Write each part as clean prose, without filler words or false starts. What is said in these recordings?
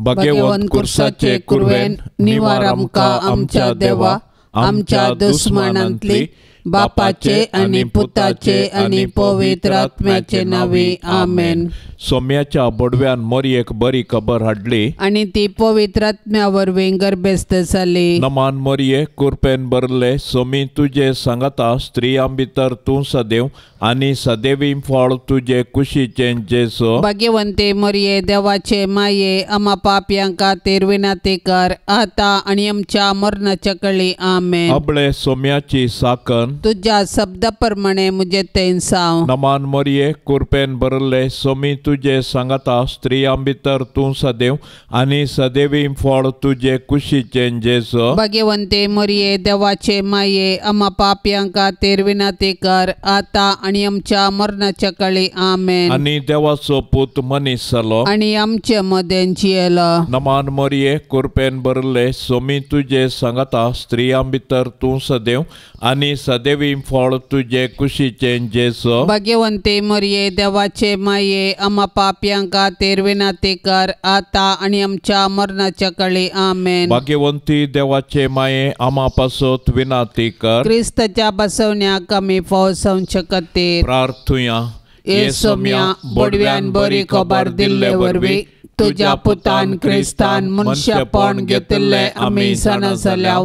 भगवंत कुर्साचे कुरवेन निवार आमकां आमच्या देवा आमच्या दुस्मानांतली बापाचे आनी पुताचे आनी पवित्र आत्म्याचे नांवी आमेन. सोम्याच्या बोडव्यान मोरयेक बरी खबर हाडली आनी ती पवित्र आत्म्या वरवीं गर्भेस्त जाली. नमान मोरये कुरपेन भरले सोमी तुजे सांगाता स्त्रियां भितर तूं सदैव आनी सदैवी फळ तुजे कुशीचें जेजू. भाग्यवंते मोरये देवाचे माये आमा पापयां खातीर विनंती कर आतां आनी आमच्या मरणाच्या कळी आमेन. अबळे सोम्याची साकन तुज्या शब्दा प्रमाणे मुझे तेंसाव. नमान मोरये कुरपेन भरले सोमी तुजे सांगाता स्त्रियां भितर तूं सदैव आनी सदैवी फळ तुजे कुशीचें जेजू. भाग्यवंते मोरये देवाचे माये आमा पापयां खातीर विनंती कर आतां आनी आमच्या मरणाच्या कळी आमेन. आनी देवाचो पूत मनीस जालो आनी आमचे मदें जियेलो. नमान मोरये कुरपेन भरले सोमी तुजे सांगाता स्त्रियां भितर तूं सदैव आनी सदैवी फळ तुजे कुशीचें जेजू. भाग्यवंते मोरये देवाचे माये आमा पापयां खातीर विनंती कर आतां आनी आमच्या मरणाच्या कळी आमेन. भाग्यवंती देवाचे माये आमा पासत विनंती कर. क्रिस्ताच्या बसवण्याक आमी फाव जावचे खातीर प्रार्थुया. हे सोम्या बोडव्यान बरी खबर दिल्ले वरवीं तुज्या पुतान क्रिस्तान मनशापण घेतिल्लें आमी जाणा जाल्या.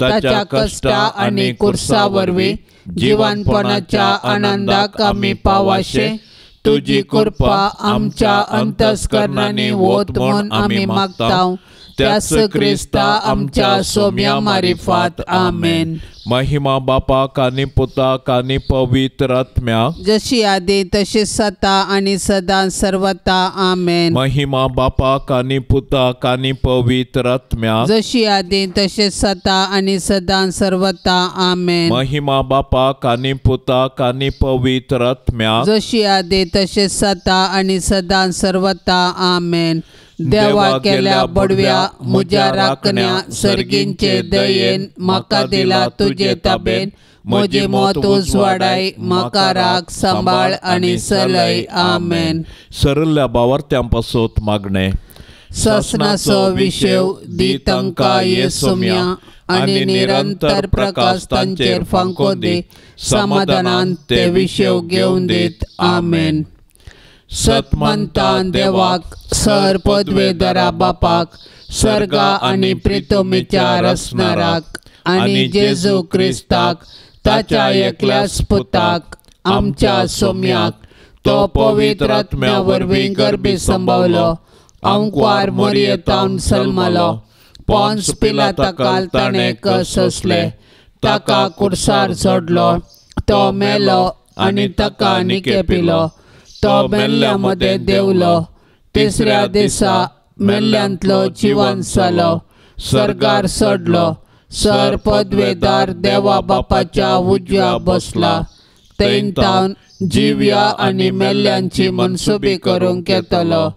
ताच्या कश्टा आनी कुर्सा वरवीं जिवनपणाच्या आनंदाक आमी पावाशे तुजी कृपा आमच्या अंतस्करणांनी वत म्हूण आमी मागता. त्याच क्रिस्ता आमच्या सोम्या मारिफात आमेन. महिमा बापाक आनी पुताक आनी पवित्र आत्म्याक जशी आदी तशी सता आनी सदां सर्वता आमेन. महिमा बापाक आनी पुताक आनी पवित्र आत्म्याक जशी आदी तशी सता आनी सदां सर्वता आमेन. महिमा बापाक आनी पुताक आनी पवित्र आत्म्याक जशी आदी तशी सता आनी सदां सर्वता आमेन. देवा केल्या बडव्या म्हज्या राखण्या सर्गींचे दयेन म्हाका दिला तुजे ताबेन म्हजी मत उजवाडाय म्हाका राख सांबाळ आनी सलय आमेन. सरल्या बावर्त्यां पासत मागणें. ससनाचो विशेव दी तांकां ये सोम्या आनी निरंतर प्रकाश तांचेर फांको दी समाधानान ते विशेव घेवन दीत आमेन. सतमंतान देवाक सर पदवेदरा बापाक सर्गा आनी प्रितोमीच्या रसनाराक आनी जेजू क्रिस्ताक ताच्या एकल्याच पुताक आमच्या सोम्याक तो पवित्र आत्म्या वरवीं गर्भी संभवलो अंकवार मोरयेतावन सल्मलो पोन्स पिलाताकाल ताणें कसोसले ताका कुर्सार सोडलो तो मेलो आनी ताका निकेपिलो तो मेल्ल्या मदें देंवलो तिसऱ्या दिसा मेल्ल्यांतलो जिवन जालो सर्गार चडलो सर पदवेदार देवा बापाच्या उजव्या बसला थंयतावन जिव्या आनी मेल्ल्यांची मनसुबी करूंक येतलो.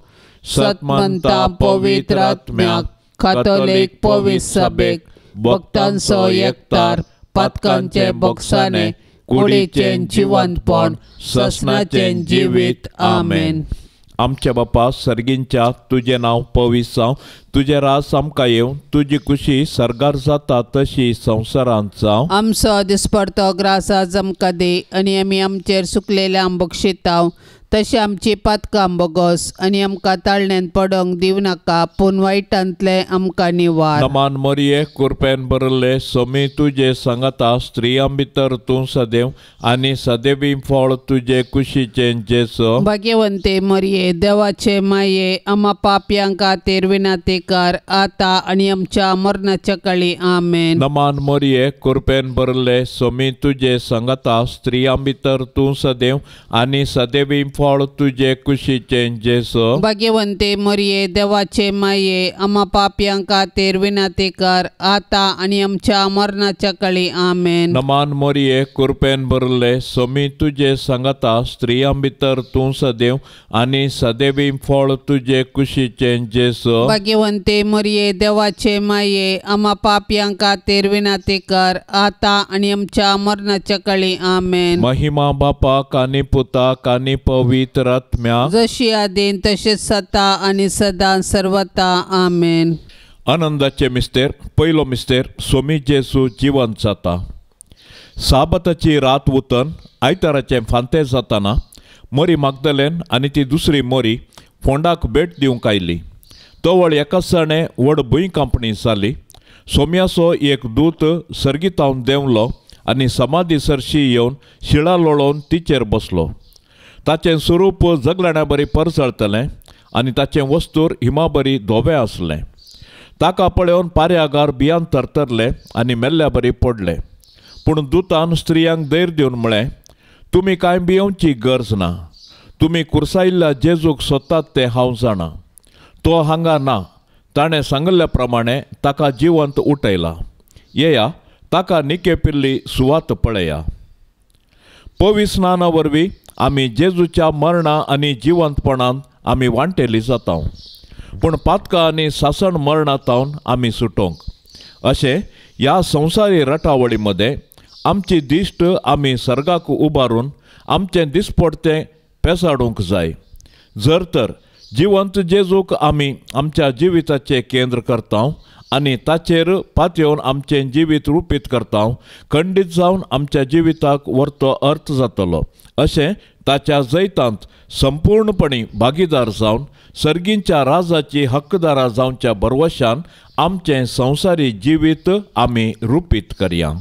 सतमंता पवित्र आत्म्याक कातोलीक पवित्र सभेक भक्तांचो एकतार पातकांचे बोगसाणे कुडीचें जिवंतपण ससनाचें जिवीत आमेन. आमच्या बापा सर्गींच्या तुजें नांव पवित्र जावं तुजें राज आमकां येवं तुजी कुशी सर्गार जाता तशी संवसारांत जावं. आमचो दिसपडतो ग्रास आज आमकां दी आनी आमी आमचेर सुकलेल्या बक्षिताव तशें आमची पातकां बोगस आनी आमकां ताळण्यांत पडोंक दिवं नाका पूण वायटांतलें आमकां निवार. नमान मोरये कुरपेन भरले सोमी तुजे सांगाता स्त्रियां भितर तूं सदैव आनी सदैवी फळ तुजे कुशीचें जेजू. भाग्यवंते मोरये देवाचे माये आमा पापयां खातीर विनंती कर आतां आनी आमच्या मरणाच्या काळी आमेन. नमान मोरये कुरपेन भरले सोमी तुजे सांगाता स्त्रियां भितर तूं सदैव आनी सदैवी फळ तुजे कुशीचें जेजू. भाग्यवंते मोरये देवाचे माये आमा पापयां खातीर विनंती कर आतां आनी आमच्या मरणाच्या काळी आमेन. नमान मोरये कुरपेन भरले सोमी तुजे सांगाता स्त्रियां भितर तूं सदैव आनी सदैवी फळ तुजे कुशीचें जेजू. भाग्यवंते भाग्यवंते मरिये देवाचे माये आमा पापयां खातीर विनंती कर आतां आनी आमच्या मरणाच्या काळी आमेन. महिमा बापाक आनी पुताक आनी पवित्र आत्म्याक जशी आदीन तशेंच सता आनी सदां सर्वता आमेन. आनंदाचे मिस्तेर पयलो मिस्तेर सोमी जेजू जिवंत जाता. साबाताची रात उतन आयताराचें फांते जाताना मोरी मागदलेन आनी ती दुसरी मोरी फोंडाक भेट दिवंक आयली. तवळ एकासाणे व्हड भूंय कांपणी जाली. सोम्याचो एक दूत सर्गीतावन देंवलो आनी समाधी सरशी येवन शिळा लोळोवन तिचेर बसलो. ताचें स्वरूप जगलाण्या बरी परजळतलें आनी ताचें वस्तूर हिमा बरी धोवें आसलें. ताका पळोवन पाऱ्यागार बियान थरथरले आनी मेल्ल्या बरी पडले. पूण दुतान स्त्रियांक धैर्य दिवन म्हळें, तुमी कांय भियोवची गरज ना. तुमी कुर्सायिल्ल्या जेजूक सोदतात तें हांव जाणा. तो हांगा ना. ताणें सांगिल्ल्या प्रमाणे ताका जिवंत उठयला. येया ताका निकेपिल्ली सुवात पळया. पवित्र स्नाना वरवीं आमी जेजूच्या मरणा आनी जिवंतपणान आमी वांटेली जाता. पूण पातकां आनी सासण मरणातावन आमी सुटोंक अशें ह्या संवसारी रटावळी मदें आमची दिश्ट आमी सर्गाक उबारून आमचें दिसपडतें पेसाडूंक जाय. जर तर जिवंत जेजूक आमी आमच्या जिविताचें केंद्र करता आनी ताचेर पातयेवन आमचें जिवीत रुपीत करता, खंडीत जावन आमच्या जिविताक वर्तो अर्थ जातलो. अशें ताच्या जैतांत संपूर्णपणी भागीदार जावन सर्गींच्या राजाची हक्कदारा जावच्या भरवशान आमचें संवसारी जिवीत आमी रुपीत करया.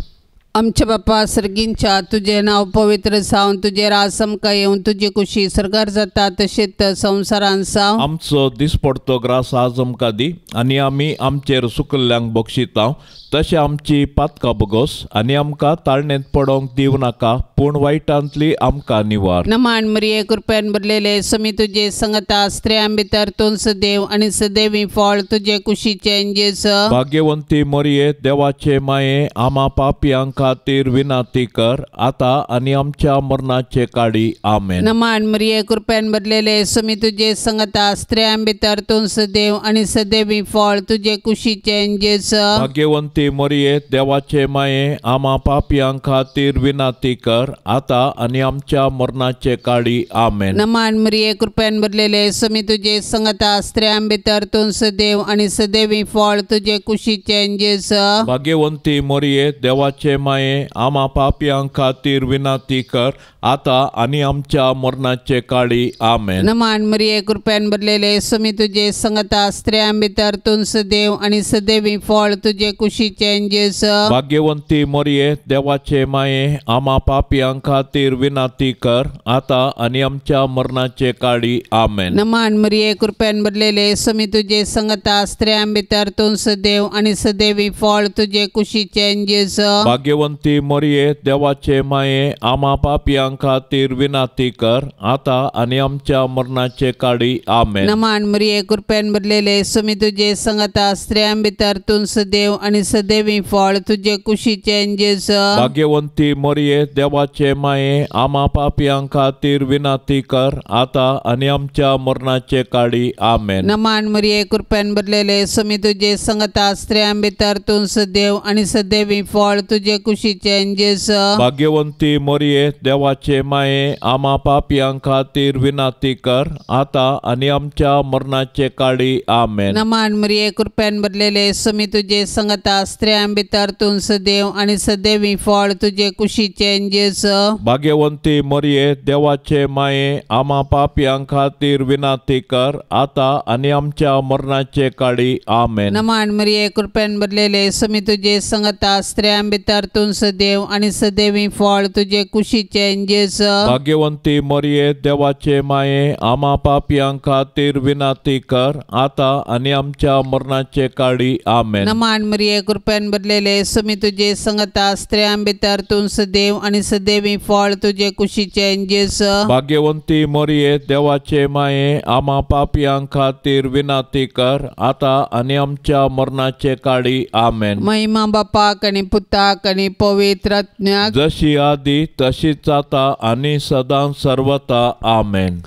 आमच्या बापा सर्गींच्या तुजें नांव पवित्र जावन तुजें राज आमकां येवन तुजी कुशी सर्गार जाता तशेंच संवसारान जावं. आमचो दिसपडतो ग्रास आज आमकां दी आनी आमी आमचेर सुकल्ल्यांक बक्षिता तशें आमची पातकां बगोस आनी आमकां ताळणेंत पडोवंक दिवं नाका पूण वायटांतली आमकां निवार. नमान मरिये कृपेन भरलेले समी तुजे संगता स्त्रियां भितर तूं सदैव आनी सदैवी फळ तुजे कुशीचें जेजू. भाग्यवंती मरिये देवाचे माये आमा पापयांक खातीर विनंती कर आता आनी आमच्या मरणाचे काळी आमेन. नमान मरिये कृपेन भरलेले समी तुजे संगता स्त्रियां भितर तूं सदैव आनी सदैवी फळ तुजे कुशीचें जेजू. भाग्यवंती मरिये देवाचे माये आमा पापयां खातीर विनंती कर आता आनी आमच्या मरणाचे काळी आमेन. नमान मरिये कृपेन भरलेले समी तुजे संगता स्त्रियां भितर तूं सदैव आनी सदैवी फळ तुजे कुशीचें जेजू. भाग्यवंती मरिये देवाचे माये आमा पापयां खातीर विनंती कर आता आनी आमच्या मरणाचे काळी आमेन. नमान मरिये कृपेन भरलेले समी तुजे संगता स्त्रियां भितर तूं सदैव आनी सदैवी फळ तुजे कुशीचें जेजू. भाग्यवंती मरिये देवाचे माये आमा पापयां खातीर विनंती कर आता आनी आमच्या मरणाचे काळी आमेन. नमान मरिये कृपेन भरलेले समी तुजे संगता स्त्रियां भितर तूं सदैव आनी सदैवी फळ तुजे कुशीचें जेजू. भाग्यवंती मरिये देवाचे माये आमा पापयां खातीर विनंती कर आता आनी आमच्या मरणाचे काळी आमेन. नमान मरिये कृपेन भरलेले समी तुजे संगता स्त्रियां भितर तूं सदैव आनी सदैवी फळ तुजे कुशीचें जेजू. भाग्यवंती मरिये देवाचे माये आमा पापयां खातीर विनंती कर आता आनी आमच्या मरणाचे काळी आमेन. नमान मरिये कृपेन भरलेले समी तुजे संगता स्त्रियां भितर तूं सदैव आनी सदैवी फळ तुजे कुशीचें जेजू. भाग्यवंती मरिये देवाचे माये आमा पापयां खातीर विनंती कर आता आनी आमच्या मरणाचे काळी आमेन. नमान मरिये कृपेन भरलेले समी तुजे संगता स्त्रियां भितर तूं सदैव आनी सदैवी फळ तुजे कुशीचें जेजू. भाग्यवंती मरिये देवाचे माये आमा पापयां खातीर विनंती कर आता आनी आमच्या मरणाचे काळी आमेन. नमान मरिये कृपेन भरलेले समी तुजे संगता स्त्रियां भितर तूं सदैव आनी सदैवी फळ तुजे कुशीचें जेजू. भाग्यवंती मरिये देवाचे माये आमा पापयां खातीर विनंती कर आता आनी आमच्या मरणाचे काळी आमेन. नमान मरिये कृपेन भरलेले समी तुजे संगता स्त्रियां भितर तूं सदैव आनी सदैवी फळ तुजे कुशीचें जेजू. भाग्यवंती मरिये देवाचे माये आमा पापयां खातीर विनंती कर आता आनी आमच्या मरणाचे काळी आमेन. महिमा बापाक आनी पुताक आनी पवित्र आत्म्याक जशी आदी तशीच आता आनी सदां सर्वता आमेन.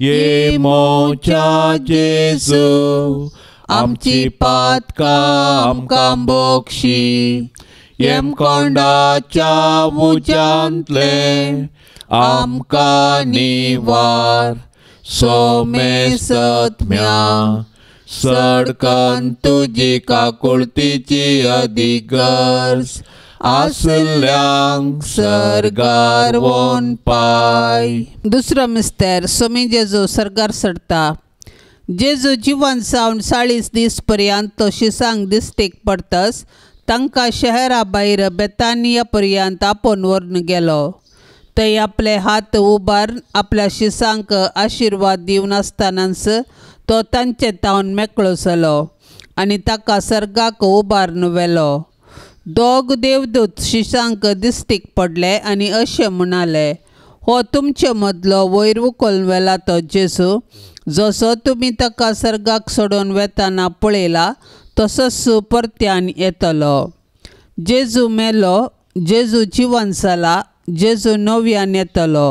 ये मोच्या जेजू आमची पातकां आमकां बोक्षी येमकोंडाच्या उज्यांतले आमकां निवार सोमेसत्म्या सडकन तुजी काकुळतीची अदीक गरज आसल्यांक सर्गार वोन पाय. दुसरो मिस्तेर सोमी जेजू सर्गार चडटा. जेजू जिवन जावन 40 दीस पर्यंत तो शिसांक दिश्टीक पडतस तांकां शहरा भायर बेतानिया पर्यंत आपोवन व्हरून गेलो. थंय आपले हात उबारून आपल्या शिसांक आशिर्वाद दिवन आसतनाच तो तांचे तावन मेकळो जालो आनी ताका सर्गाक उबारून व्हेलो. दोग देवदूत शिसांक दिश्टीक पडले आनी अशें म्हणाले, हो तुमचे मदलो वयर उखलून व्हेला तो जेजू, जसो तुमी ताका सर्गाक सोडून वेताना पळयला तसोच परत्यान येतलो. जेजू मेलो, जेजू जिवन जाला, जेजू नव्यान येतलो.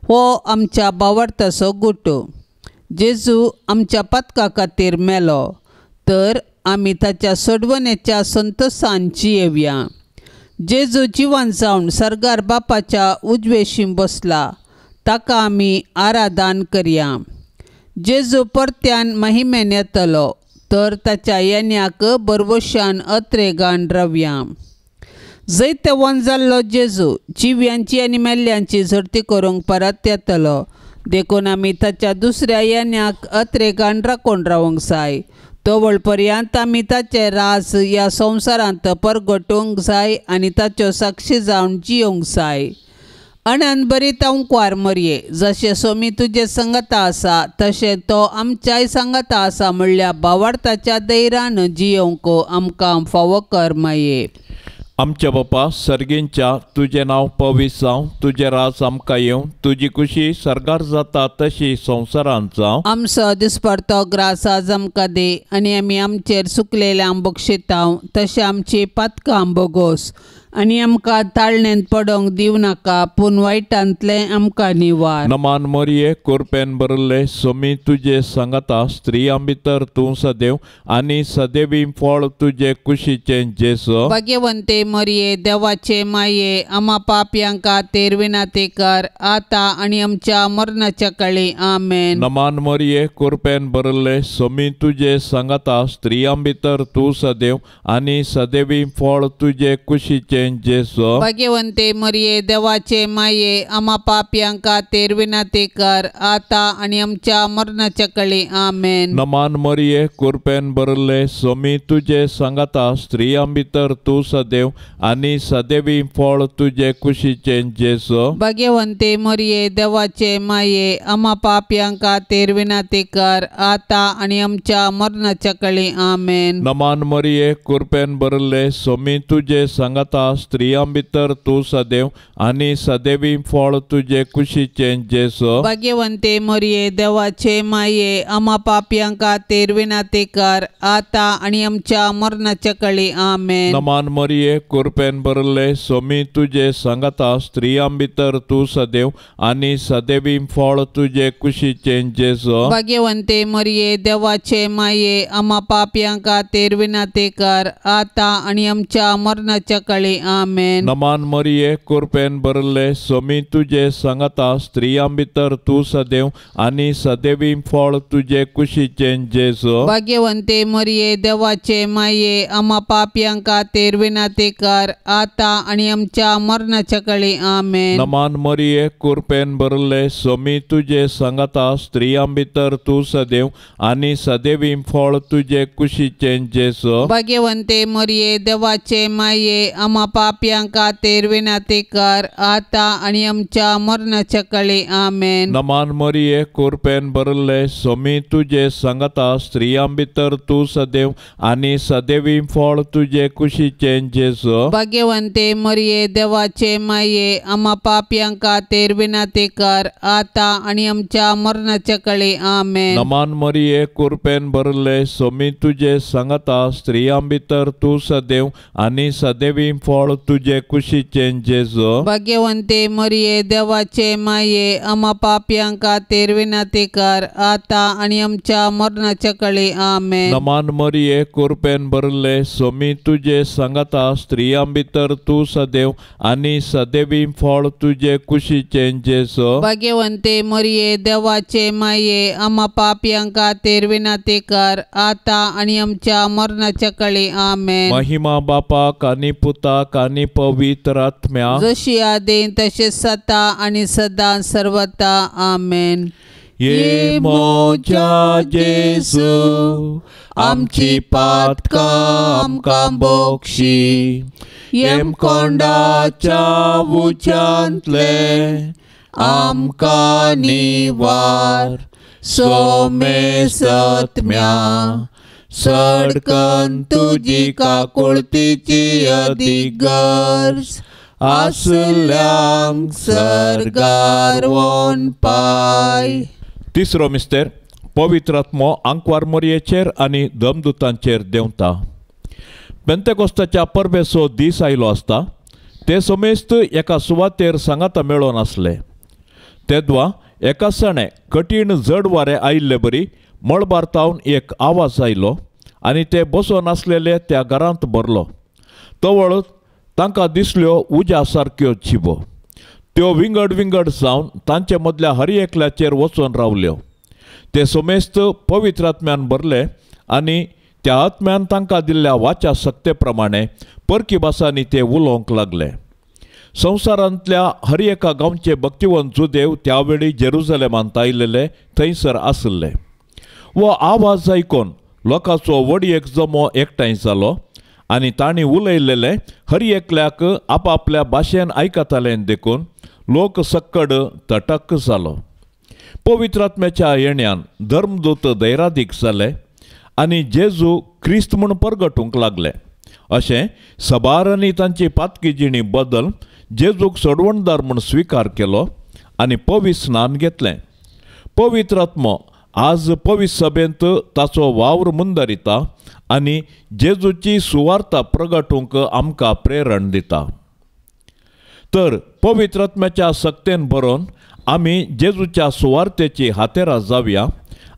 हो आमच्या बावडताचो गुटू. जेजू आमच्या पातका खातीर मेलो तर आमी ताच्या सोडवणेच्या संतोशान जियेवया. जेजू जिवन जावन सर्गार बापाच्या उजवेशीं बसला, ताका आमी आराधन करया. जेजू परत्यान महिमेन येतलो तर ताच्या येण्याक बरवशान अत्रेगान रावया. जैतवन जाल्लो जेजू जिव्यांची आनी मेल्ल्यांची झडती करूंक परत येतलो, देखून आमी ताच्या दुसऱ्या येण्याक अत्रेगान राखून रावंक जाय. तवळ पर्यंत आमी ताचे राज ह्या संवसारांत परगटूंक जाय आनी ताच्यो साक्षी जावन जियोंक जाय. अनंत बरी अंकवार मरये, जशें सोमी तुजे संगता आसा तशें तो आमच्याय संगता आसा म्हणल्या बावार्थाच्या दैरान जियोंक आमकां फावो कर माये. आमच्या बापा सर्गींच्या तुजें नांव पवित्र जावं, तुजें राज आमकां येवं, तुजी खुशी सर्गार जाता तशी संवसारांत जावं. आमचो दिसपडतो ग्रास आज आमकां दी आनी आमी आमचेर सुकलेल्यांक बक्षितांव तशें आमची पातकां बोगोस आनी आमकां ताळणेंत पडोंक दिवं नाका पूण वायटांतलें आमकां निवार. नमान मरये कुरपेन भरिल्ले सोमी तुजे सांगाता, स्त्रियां भितर तूं सदैव आनी सदैवी फळ तुजे कुशीचें जेजू. भाग्यवंते मरये देवाचे माये, आमा पापयांक खातीर विनंती कर आतां आनी आमच्या मरणाच्या काळी. आमेन. नमान मरये कुरपेन भरिल्ले सोमी तुजे सांगाता, स्त्रियां भितर तूं सदैव आनी सदैवी फळ तुजे कुशीचें जेजू. भाग्यवंते मरये देवाचे माये, आमा पापयांक खातीर विनंती कर आतां आनी आमच्या मरणाच्या काळी. आमेन. नमान मरये कुरपेन भरिल्ले सोमी तुजे सांगाता, स्त्रियां भितर तूं सदैव आनी सदैवी फळ तुजे कुशीचें जेजू. भाग्यवंते मरये देवाचे माये, आमा पापयांक खातीर विनंती कर आतां आनी आमच्या मरणाच्या काळी. आमेन. नमान मरये कुरपेन भरिल्ले सोमी तुजे सांगाता, स्त्रियां भितर तूं सदैव आनी सदैवी फळ तुजे कुशीचें जेजू. भाग्यवंते मरये देवाचे माये, आमा पापयांक खातीर विनंती कर आतां आनी आमच्या मरणाच्या काळी. आमेन. नमान मरये कुरपेन भरिल्ले सोमी तुजे सांगाता, स्त्रियां भितर तूं सदैव आनी सदैवी फळ तुजे कुशीचें जेजू. भाग्यवंते मरये देवाचे माये, आमा पापयांक खातीर विनंती कर आतां आनी आमच्या मरणाच्या काळी. आमेन. नमान मरये कुरपेन भरिल्ले सोमी तुजे सांगाता, स्त्रियां भितर तूं सदैव आनी सदैवी फळ तुजे कुशीचें जेजू. भाग्यवंते मरये देवाचे माये, आमा पापयांक खातीर विनंती कर आतां आनी आमच्या मरणाच्या काळी. आमेन. नमान मरये कुरपेन भरिल्ले सोमी तुजे सांगाता, स्त्रियां भितर तूं सदैव आनी सदैवी फळ तुजे कुशीचें जेजू. भाग्यवंते मरये देवाचे माये, आमा पापयांक खातीर विनंती कर आतां आनी आमच्या मरणाच्या काळी. आमेन. नमान मरये कुरपेन भरिल्ले सोमी तुजे सांगाता, स्त्रियां भितर तूं सदैव आनी सदैवी फळ तुजे कुशीचें जेजू. भाग्यवंते मरये देवाचे माये, आमा पापयांक खातीर विनंती कर आतां आनी आमच्या मरणाच्या काळी. आमेन. नमान मरये कुरपेन भरिल्ले सोमी तुजे सांगाता, स्त्रियां भितर तूं सदैव आनी सदैवी फळ फळ तुजे कुशीचें जेजू। भाग्यवंते मरिये देवाचे माये आमा पापयां खातीर विनंती कर आतां आनी आमच्या मरणाच्या कळी। आमेन। नमान मरिये कृपेन भरले स्वामी तुजे सांगाता, स्त्रियां भितर तूं सदैव आनी सदैवी फळ तुजे कुशीचें जेजू। भाग्यवंते मरिये देवाचे माये आमा पापयां खातीर विनंती कर आतां आनी आमच्या मरणाच्या कळी। आमेन। महिमा बापाक आनी पुताक आनी पवित्र आत्म्याक, जशी आदीं तशें सदा आनी सदां सर्वता। आमेन। ये म्हज्या जेजू आमची पातकां आमकां बक्षी, येमकोंडाच्या उच्यांतले आमकां निवार, सोमेसत्म्या सडकन तुजी काकुळतीची अदीक गरज आसल्यांक सर्गार वोन पाय। तिसरो मिस्तेर पवित्र आत्मो आंकवार मोरयेचेर आनी दमदुतांचेर देंवता। पेंतेकोस्ताच्या परबेचो दीस आयलो आसता ते समेस्त एका सुवातेर सांगाता मेळोन आसले। तेद्वा एका सणे कठीण जड वारें आयिल्ले बरी मळबार तावन एक आवाज आयलो आनी ते बसोन आसलेले त्या घरांत भरलो। तवळ तांकां दिसल्यो उज्या सारक्यो जिबो, त्यो विंगड विंगड जावन तांचे मदल्या हर एकल्याचेर वचून रावल्यो। ते समेस्त पवित्र आत्म्यान भरले आनी त्या आत्म्यान तांकां दिल्ल्या वाच्या सक्ते प्रमाणे परकी भासांनी ते उलोवंक लागले। संवसारांतल्या हर एका गांवचे भक्तिवंत जुदेव त्या वेळी जेरुजलेमांत आयिल्ले थंयसर आसले। वो आवाज आयकून लोकांचो व्हड एक जमो एकठांय जालो आनी तांणी उलयलेले हर एकल्याक आपापल्या भाशेन आयकताले देखून लोक सक्कड तटक जालो। पवित्र आत्म्याच्या येण्यान धर्मदूत धैरादीक जाले आनी जेजू क्रिस्त म्हूण परगटूंक लागले। अशें सबारांनी तांची पातकी जिणी बदल जेजूक सोडवणदार म्हूण स्विकार केलो आनी पवित्र स्नान घेतलें। पवित्र आत्मो आज पवित्र सभेंत ताचो वावर मुंदरिता आनी जेजूची सुवार्ता प्रगटूंक आमकां प्रेरण दिता। तर पवित्र आत्म्याच्या सक्तेन भरोन आमी जेजूच्या सुवार्तेची हातेरां जावया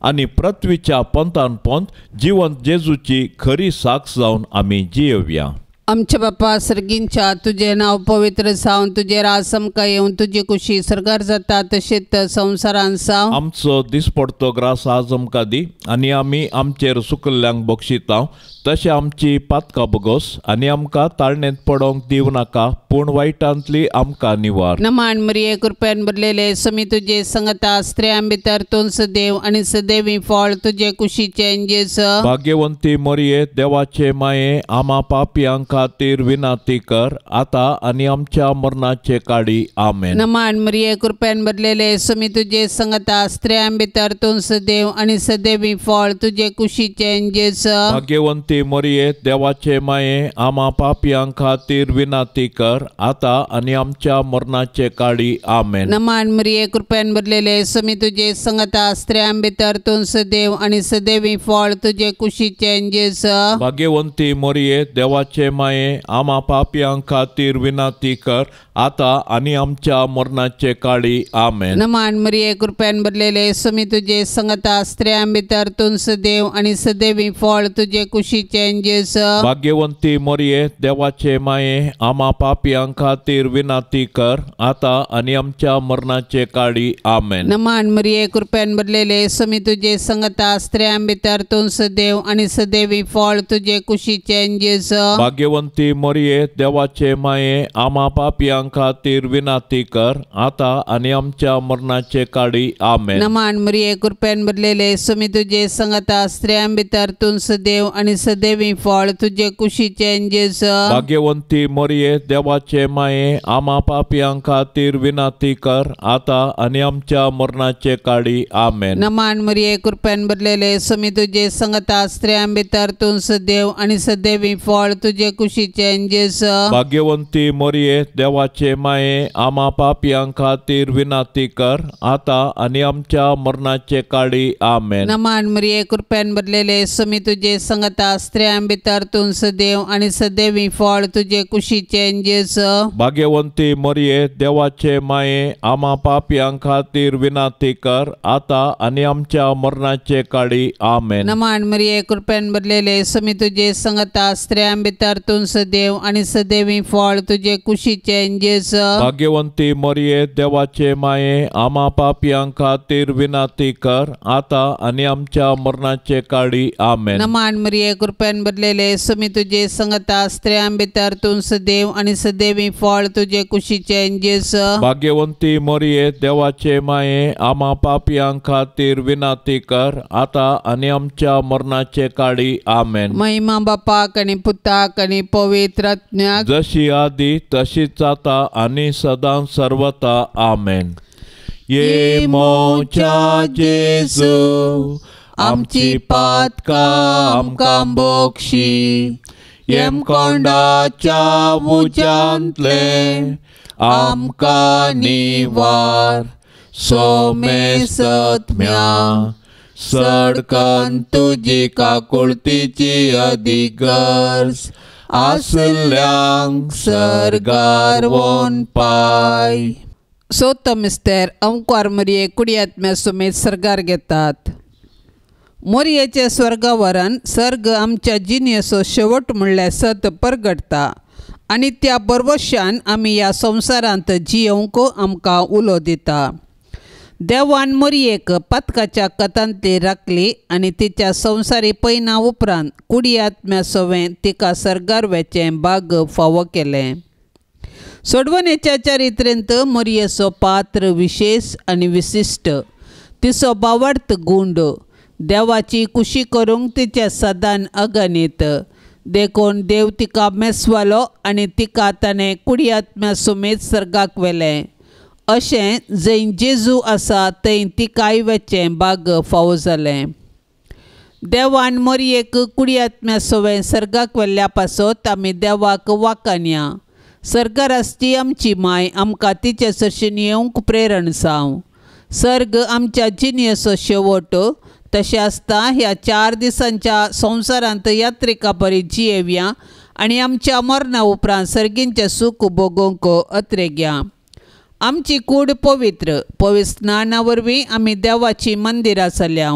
आनी पृथ्वीच्या पंथान पंथ जिवंत जेजूची खरी साक्ष जावन आमी जियेवया। आमच्या बापा सर्गींच्या तुजें नांव पवित्र जावन तुजें राज आमकां येवन तुजी कुशी सर्गार जाता तशेंच संवसारान जावं। आमचो दिसपडतो ग्रास आज आमकां दी आनी आमी आमचेर सुकल्ल्यांक बक्षिता तशें आमची पातकां बगोस आनी आमकां ताळणेंत पडोवंक दिवं नाका पूण वायटांतली आमकां निवार। नमान मरिये कृपेन भरलेले स्वामी तुजे संगता, स्त्रियां भितर तूं सदैव आनी सदैवी फळ तुजे कुशीचें जेजू। भाग्यवंती मरिये देवाचे माये आमा पापयांक खातीर विनंती कर आता आनी आमच्या मरणाचे काळी। आमेन। नमान मरिये कृपेन भरलेले स्वामी तुजे संगता, स्त्रियां भितर तूं सदैव आनी सदैवी फळ तुजे कुशीचें जेजू। भाग्यवंती मरिये देवाचे माये आमा पापयां खातीर विनंती कर आता आनी आमच्या मरणाचे काळी। आमेन। नमान मरिये कृपेन भरलेले स्वामी तुजे संगता, स्त्रियां भितर तूं सदैव आनी सदैवी फळ तुजे कुशीचें जेजू। भाग्यवंती मरिये देवाचे माये आमा पापयां खातीर विनंती कर आता आनी आमच्या मरणाचे काळी। आमेन। नमान मरिये कृपेन भरलेले स्वामी तुजे संगता, स्त्रियां भितर तूं सदैव आनी सदैवी फळ तुजे कुशीचें जेजू। भाग्यवंती मरिये देवाचे माये आमा पापयां खातीर विनंती कर आता आनी आमच्या मरणाचे काळी। आमेन। नमान मरिये कृपेन भरलेले स्वामी तुजे संगता, स्त्रियां भितर तूं सदैव आनी सदैवी फळ तुजे कुशीचें जेजू। भाग्यवंती मरिये देवाचे माये आमा पापयां खातीर विनंती कर आता आनी आमच्या मरणाचे काळी। आमेन। नमान मरिये कृपेन भरलेले स्वामी तुजे संगता, स्त्रियां भितर तूं सदैव आनी सदैवी फळ तुजे कुशीचें जेजू। भाग्यवंती मरिये देवाचे देवाचे माये, आमा पापयां खातीर विनंती कर आता आनी आमच्या मरणाचे काळी. आमेन. नमान मरिये, कृपेन भरलेले, स्वामी तुजे संगता, स्त्रियां भितर तूं सदैव आनी सदैवी फळ तुजे कुशीचें जेजू. भाग्यवंती मरिये, देवाचे माये, आमा पापयां खातीर विनंती कर आता आनी आमच्या मरणाचे काळी. आमेन. नमान मरिये, कृपेन भरलेले, स्वामी तुजे संगता, स्त्रियां भितर तूं सदैव आनी सदैवी फळ तुजे कुशीचें जेजू. भाग्यवंती मरिये, देवाचे माये, आमा पापयां खातीर विनंती कर आता आनी आमच्या मरणाचे काळी. आमेन. नमान मरिये, कृपेन भरलेले, स्वामी तुजे संगता, स्त्रियां भितर तूं सदैव आनी सदैवी फळ तुजे कुशीचें जेजू. भाग्यवंती मरिये, देवाचे माये, आमा पापयां खातीर विनंती कर आता आनी आमच्या मरणाचे काळी. आमेन. नमान मरिये, कृपेन भरलेले, स्वामी तुजे संगता, स्त्रियां भितर तूं सदैव आनी सदैवी फळ तुजे कुशीचें जेजू. भाग्यवंती मरिये, देवाचे माये, आमा पापयां खातीर विनंती कर आता आनी आमच्या मरणाचे काळी. आमेन. महिमा बापाक आनी पुताक आनी पवित्र आत्म्याक, जशी आदी तशीच आता आनी सदां सर्वता. आमेन. ये मोच्या जेजू, आमची पातकां आमकां बोक्षी, येमकोंडाच्या उज्यांतले आमकां निवार, सोमेसत्म्या सडकन तुजी काकुळतीची अदीक गरज आसल्यांक सर्गार वोन पाय. सोतो मिस्तेर अंकुर मरिये कुडियात्म्या सुमेत सर्गार घेतात. मोरयेचे स्वर्गावरण सर्ग आमच्या जिणेचो शेवट म्हणल्यार सत परगटता आनी त्या बरवशान आमी ह्या संवसारांत जियोवंक आमकां उलो दिता. देवान मोरयेक पातकाच्या कथांतली राखली आनी तिच्या संवसारी पयना उपरांत कुडियात्म्या सवें तिका सर्गार वेचें भाग फावो केलें. सोडवणेच्या चरित्रेंत मोरयेचो पात्र विशेश आनी विशिश्ट, तिचो बावडत गुंड, देवाची कुशी करूंक तिचें सदान अगणीत, देखून देव तिका मेसवालो आनी तिका ताणें कुडियात्म्या सुमेत सर्गाक व्हेलें. अशें जंय जेजू आसा थंय तिकाय वेचें भाग फावो जालें. देवान मोरयेक कुडियात्म्या सवें सर्गाक व्हेल्ल्या पासत आमी देवाक वाकानया. सर्गार आसची आमची माय आमकां तिचे सरशीन येवंक प्रेरण जावं. सर्ग आमच्या जिणेचो शेवट, तशें आसता ह्या 4 दिसांच्या संवसारांत यात्रिका बरी जियेवया आनी आमच्या मरणा उपरांत सर्गींचें सूख भोगोवंक अत्रेग्या. आमची कूड पवित्र, पवित्र स्नाना वरवीं आमी देवाची मंदिरां जाल्या,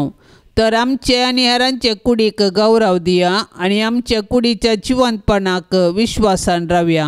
तर आमचे आनी हेरांचे कुडीक गौरव दिया आनी आमच्या कुडीच्या जिवंतपणाक विश्वासान रावया.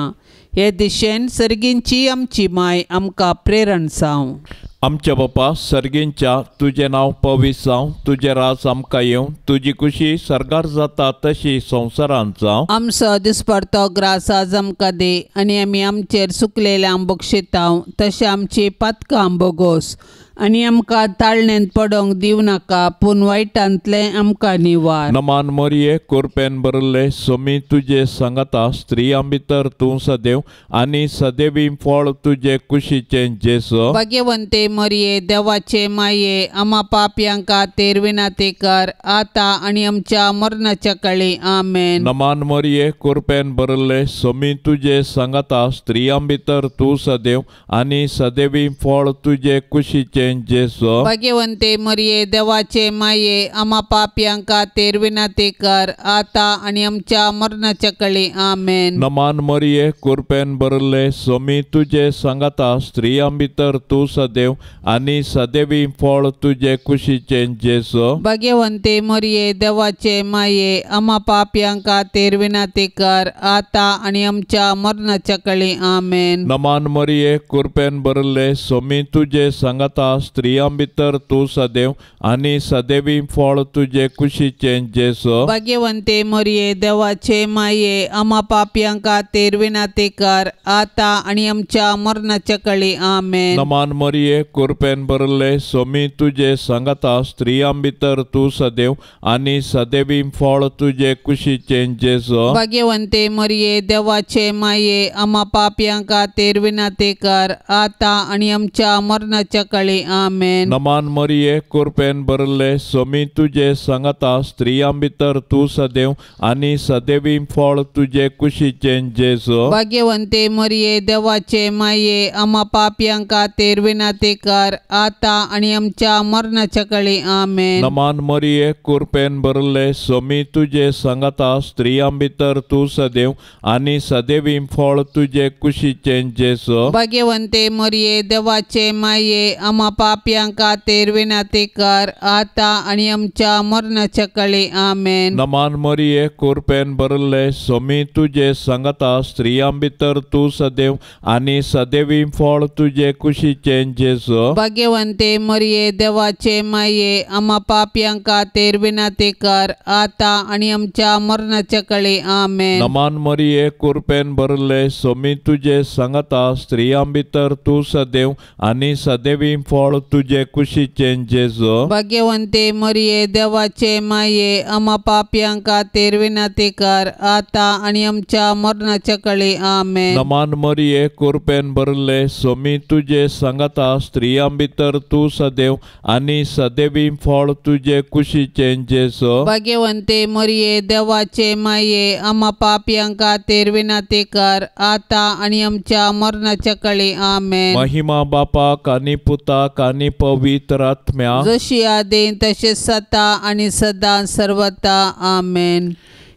हे दिशेन सर्गींची आमची माय आमकां प्रेरण जावं. आमच्या बापा सर्गींच्या, तुजें नांव पवित्र जावं, तुजें राज आमकां येवं, तुजी कुशी सर्गार जाता तशी संवसारांत जावं. आमचो दिसपडतो ग्रास आज आमकां दी आनी आमी आमचेर सुकलेल्यांक बक्षितांव तशें आमची पातकां बोगोस आनी आमकां ताळणेंत पडोंक दिवं नाका, पूण वायटांतलें आमकां निवार. नमान मरिये, कुरपेन भरिल्ले, स्वामी तुजे सांगाता, स्त्रियां भितर तूं सदैव आनी सदैवी फळ तुजे कुशीचें जेजू. भाग्यवंते मरिये, देवाचे माये, आमा पापयांक खातीर विनंती कर आता आनी आमच्या मरणाच्या काळी. आमेन. नमान मरिये, कुरपेन भरिल्ले, स्वामी तुजे सांगाता, स्त्रियां भितर तूं सदैव आनी सदैवी फळ तुजे कुशीचें जेजू. भाग्यवंते मरिये, देवाचे माये, आमा पापयांक खातीर विनंती कर आता आनी आमच्या मरणाच्या काळी. आमेन. नमान मरिये, कुरपेन भरिल्ले, स्वामी तुजे सांगाता, स्त्रियां भितर तूं सदैव आनी सदैवी फळ तुजे कुशीचें जेजू. भाग्यवंते मरिये, देवाचे माये, आमा पापयांक खातीर विनंती कर आता आनी आमच्या मरणाच्या काळी. आमेन. नमान मरिये, कुरपेन भरिल्ले, स्वामी तुजे सांगाता, स्त्रियां भितर तूं सदैव आनी सदैवी फळ तुजे कुशीचें जेजू। भाग्यवंते मरिये देवाचे माये आमा पापयां खातीर विनंती कर आतां आनी आमच्या मरणाच्या कळी। आमेन। नमान मरिये कृपेन भरले स्वामी तुजे सांगाता स्त्रियां भितर तूं सदैव आनी सदैवी फळ तुजे कुशीचें जेजू। भाग्यवंते मरिये देवाचे माये आमा पापयां खातीर विनंती कर आतां आनी आमच्या मरणाच्या कळी। आमेन। नमान मरिये कृपेन भरले स्वामी तुजे सांगाता स्त्रियां भितर तूं सदैव आनी सदैवी फळ तुजे कुशीचें जेजू। भाग्यवंते मरिये देवाचे माये आमा पापयां खातीर विनंती कर आतां आनी आमच्या मरणाच्या कळी। आमेन। नमान मरिये कृपेन भरले स्वामी तुजे सांगाता स्त्रियां भितर तूं सदैव आनी सदैवी फळ तुजे कुशीचें जेजू। भाग्यवंते मरिये देवाचे माये आमा पापयां खातीर विनंती कर आतां आनी आमच्या मरणाच्या कळी। आमेन। नमान मरिये कृपेन भरले स्वामी तुजे सांगाता स्त्रियां भितर तूं सदैव आनी सदैवी फळ तुजे कुशीचें जेजू। भाग्यवंते मरिये देवाचे माये आमा पापयां खातीर विनंती कर आतां आनी आमच्या मरणाच्या कळी। आमेन। नमान मरिये कृपेन भरले स्वामी तुजे सांगाता स्त्रियां भितर तूं सदैव आनी सदैवी फळ तुजे कुशीचें जेजू। भाग्यवंते मरिये देवाचे माये आमा पापयां खातीर विनंती कर आतां आनी आमच्या मरणाच्या कळी। आमेन। नमान मरिये कृपेन भरले स्वामी तुजे सांगाता स्त्रियां भितर तूं सदैव आनी सदैवी फळ तुजे कुशीचें जेजू। भाग्यवंते मरिये देवाचे माये आमा पापयां खातीर विनंती कर आतां आनी आमच्या मरणाच्या कळी। आमेन। महिमा बापाक आनी पुताक आनी पवित्र आत्म्याक, जशी आदी तशें सता आनी सदां सर्वता। आमेन।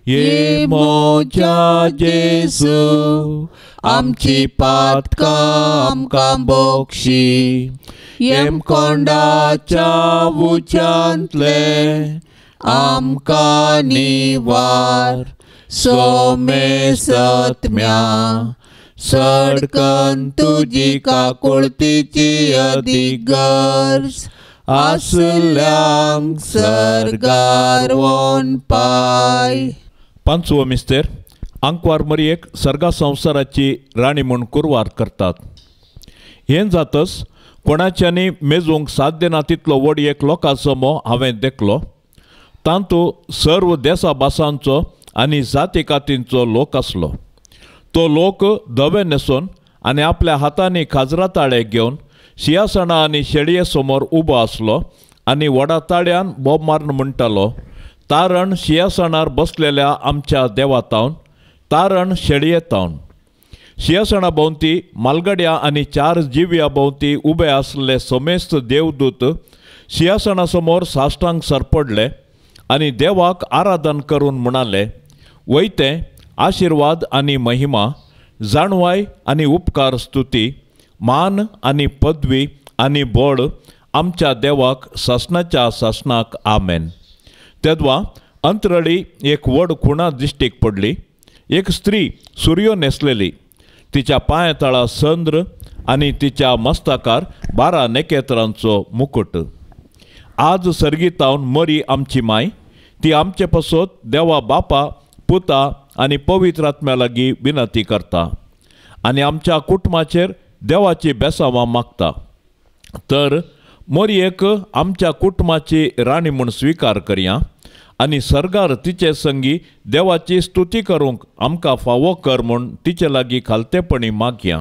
ये म्हज्या जेजू आमची पातकां आमकां बोक्षी, येमकोंडाच्या उच्यांतले आमकां निवार, सोमेसत्म्या सडकन तुजी काकुळतीची अदीक गरज आसल्यांक सर्गार वोन पाय। पांचवो मिस्तेर आंकवार मरियेक सर्गा संवसाराची राणी म्हूण कुरवार करतात। हें जातच कोणाच्यानी मेजूंक साध्य ना तितलो व्हड एक लोकांचो मोह हांवें देखलो। तातूंत सर्व देसा भासांचो आनी जाती कातींचो लोक आसलो। तो लोक धवे न्हेसून आनी आपल्या हातांनी खाजरा ताळे घेवन शिंयासणां आनी शेळये समोर उबो आसलो आनी व्हडा ताळ्यान बोब मारून म्हणटालो, तारण शिंयासणार बसलेल्या आमच्या देवा तावन, तारण शेळये तावन। शिंयासणा भोंवती मालगड्या आनी चार जिव्या भोंवती उबे आसले समेस्त देवदूत शिंयासणा समोर साश्टांग सरपडले आनी देवाक आराधन करून म्हणाले, वयते आशिर्वाद आनी महिमा, जाणवाय आनी उपकार स्तुती, मान आनी पदवी आनी बळ आमच्या देवाक सासणाच्या सासणाक। आमेन। तेदवा अंतरळी एक व्हड खुणा दिश्टीक पडली। एक स्त्री सुरयो न्हेसलेली, तिच्या पांया तळा चंद्र आनी तिच्या मस्तकार 12 नखेत्रांचो मुकुट। आज सर्गीतावन मरी आमची माय, ती आमचे पासत देवा बापा पुता आनी पवित्र आत्म्या लागीं विनंती करता आनी आमच्या कुटुंबाचेर देवाची बेसावां मागता। तर मरियेक आमच्या कुटुंबाची राणी म्हूण स्विकार करया आनी सर्गार तिचे संगी देवाची स्तुती करूंक आमकां फावो कर म्हूण तिचे लागीं खालतेपणी मागया।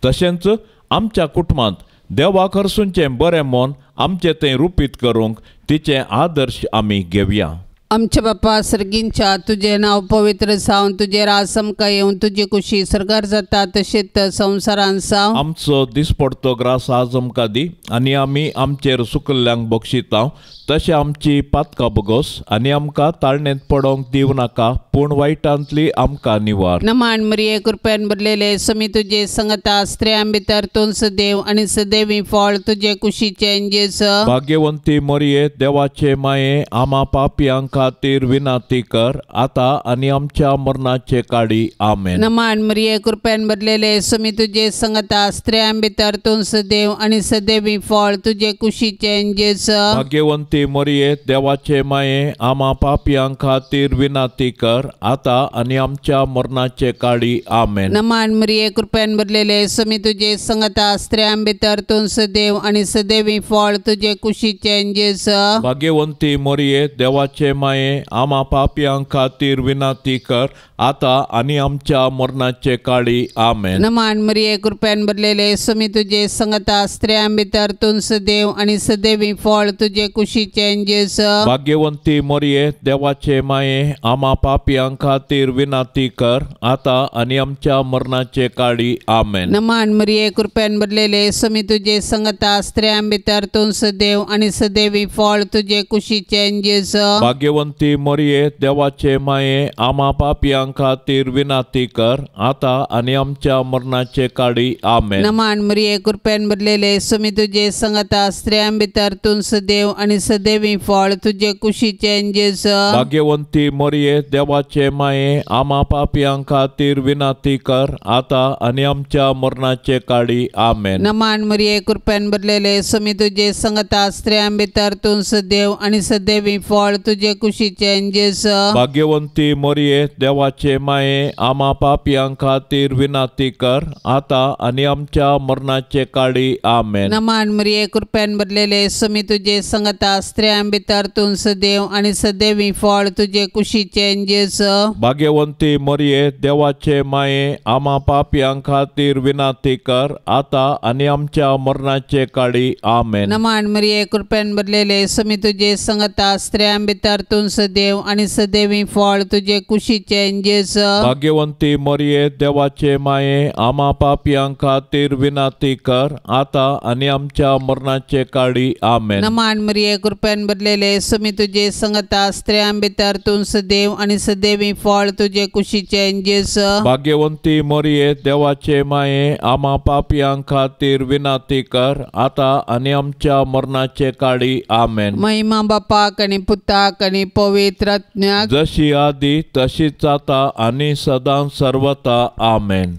तशेंच आमच्या कुटुंबांत देवाक हरसूंचें बरें मन आमचें तें रुपीत करूंक तिचें आदर्श आमी घेवया। आमच्या बापा सर्गींच्या तुजें नांव पवित्र जावन तुजें राज आमकां येवन तुजी कुशी सर्गार जाता तशेंच संवसारान जावं। आमचो दिसपडतो ग्रास आज आमकां दी आनी आमी आमचेर सुकल्ल्यांक बक्षितांव तशें आमची पातकां बोगोस आनी आमकां ताळणेंत पडोंक दिवं नाका पूण वायटांतली आमकां निवार. नमान मरिये कृपेन भरलेले समी तुजे संगता स्त्रियां भितर तूं सदैव आनी सदैवी फळ तुजे कुशीचें जेजू. भाग्यवंती मरिये देवाचे माये आमा पापयां खातीर विनंती कर आतां आनी आमच्या मरणाचे काळी. आमेन. नमान मरिये कृपेन भरलेले समी तुजे संगता स्त्रियां भितर तूं सदैव आनी सदैवी फळ तुजे कुशीचें जेजू. भाग्यवंती मरिये देवाचे माये आमा पापयां खातीर विनंती कर आतां आनी आमच्या मरणाचे काळी. आमेन. नमान मरिये कृपेन भरलेले समी तुजे संगता स्त्रियां भितर तूं सदैव आनी सदैवी फळ तुजे कुशीचें जेजू. भाग्यवंती मरिये देवाचे माये आमा पापयां खातीर विनंती कर आतां आनी आमच्या मरणाचे काळी. आमेन. नमान मरिये कृपेन भरलेले समी तुजे संगता स्त्रियां भितर तूं सदैव आनी सदैवी फळ तुजे कुशीचें जेजू. भाग्यवंती मरिये देवाचे माये आमा पापयां खातीर विनंती कर आतां आनी आमच्या मरणाचे काळी. आमेन. नमान मरिये कृपेन भरलेले समी तुजे संगता स्त्रियां भितर तूं सदैव आनी सदैवी फळ तुजे कुशीचें जेजू. भाग्यवंती मरिये देवाचे माये आमा पापयां खातीर विनंती कर आतां आनी आमच्या मरणाचे काळी. आमेन. नमान मरिये कृपेन भरलेले समी तुजे संगता स्त्रियां भितर तूं सदैव आनी सदैवी फळ तुजे कुशीचें जेजू. भाग्यवंती मरिये देवाचे माये आमा पापयां खातीर विनंती कर आतां आनी आमच्या मरणाचे काळी. आमेन. नमान मरिये कृपेन भरलेले समी तुजे संगता स्त्रियां भितर तूं सदैव आनी सदैवी फळ तुजे कुशीचें जेजू. भाग्यवंती मरिये देवाचे माये आमा पापयां खातीर विनंती कर आतां आनी आमच्या मरणाचे काळी. आमेन. नमान मरिये कृपेन भरलेले समी तुजे संगता स्त्रियां भितर तूं सदैव आनी सदैवी फळ तुजे कुशीचें जेजू. भाग्यवंती मरिये देवाचे माये आमा पापयां खातीर विनंती कर आतां आनी आमच्या मरणाचे काळी. आमेन. नमान मरिये कृपेन भरलेले समी तुजे संगता स्त्रियां भितर तूं सदैव आनी सदैवी फळ तुजे कुशीचें जेजू. भाग्यवंती मरिये देवाचे माये आमा पापयां खातीर विनंती कर आतां आनी आमच्या मरणाचे काळी. आमेन. नमान मरिये कृपेन भरलेले समी तुजे संगता स्त्रियां भितर तूं सदैव आनी सदैवी फळ तुजे कुशीचें जेजू. भाग्यवंती मरिये देवाचे माये आमा पापयां खातीर विनंती कर आतां आनी आमच्या मरणाचे काळी. आमेन. महिमा बापाक आनी पुताक आनी पवित्र आत्म्याक, जशी आदी तशीच आतां आनी सदां सर्वता. आमेन.